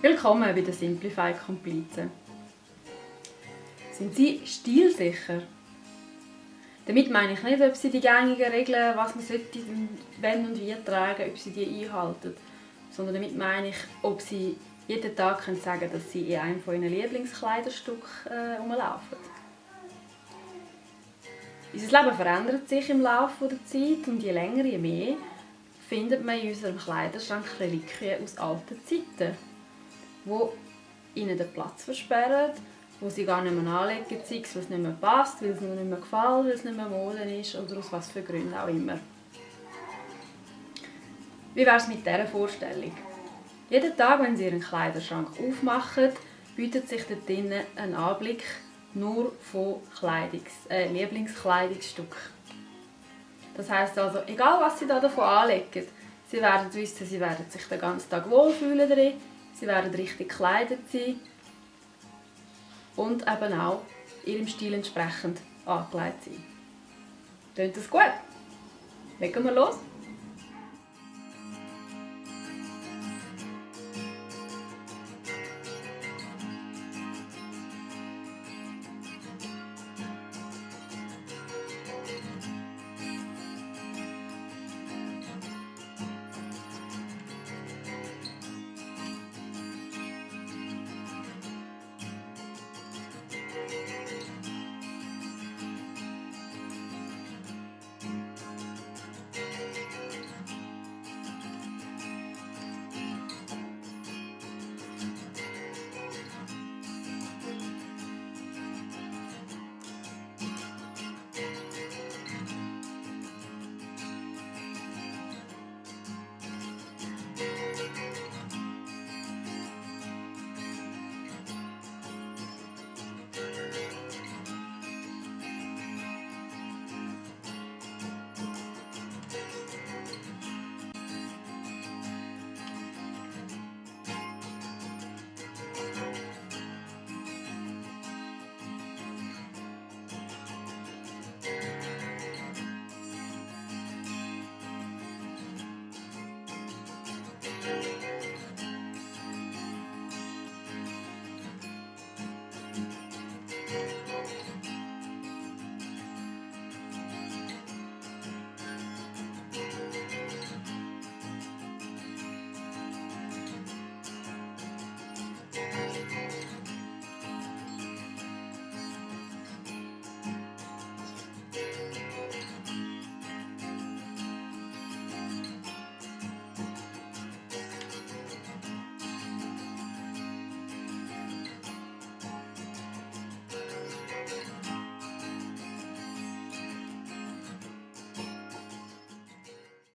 Willkommen bei den Simplify Komplizen. Sind Sie stilsicher? Damit meine ich nicht, ob Sie die gängigen Regeln, was man sollte, wenn und wie tragen, ob Sie die einhalten. Sondern damit meine ich, ob Sie jeden Tag sagen können, dass Sie in einem von Ihren Lieblingskleiderstücken rumlaufen. Unser Leben verändert sich im Laufe der Zeit und je länger, je mehr findet man in unserem Kleiderschrank Reliquien aus alten Zeiten, die ihnen den Platz versperren, wo sie gar nicht mehr anlegen, sei es, weil es nicht mehr passt, weil es ihnen nicht mehr gefällt, weil es nicht mehr Mode ist oder aus was für Gründen auch immer. Wie wäre es mit dieser Vorstellung? Jeden Tag, wenn Sie Ihren Kleiderschrank aufmachen, bietet sich dort drinnen ein Anblick nur von Lieblingskleidungsstücken. Das heisst also, egal was Sie davon anlegen, Sie werden wissen, Sie werden sich den ganzen Tag wohlfühlen drin, Sie werden richtig gekleidet sein und eben auch Ihrem Stil entsprechend angelegt sein. Tönt das gut? Legen wir los!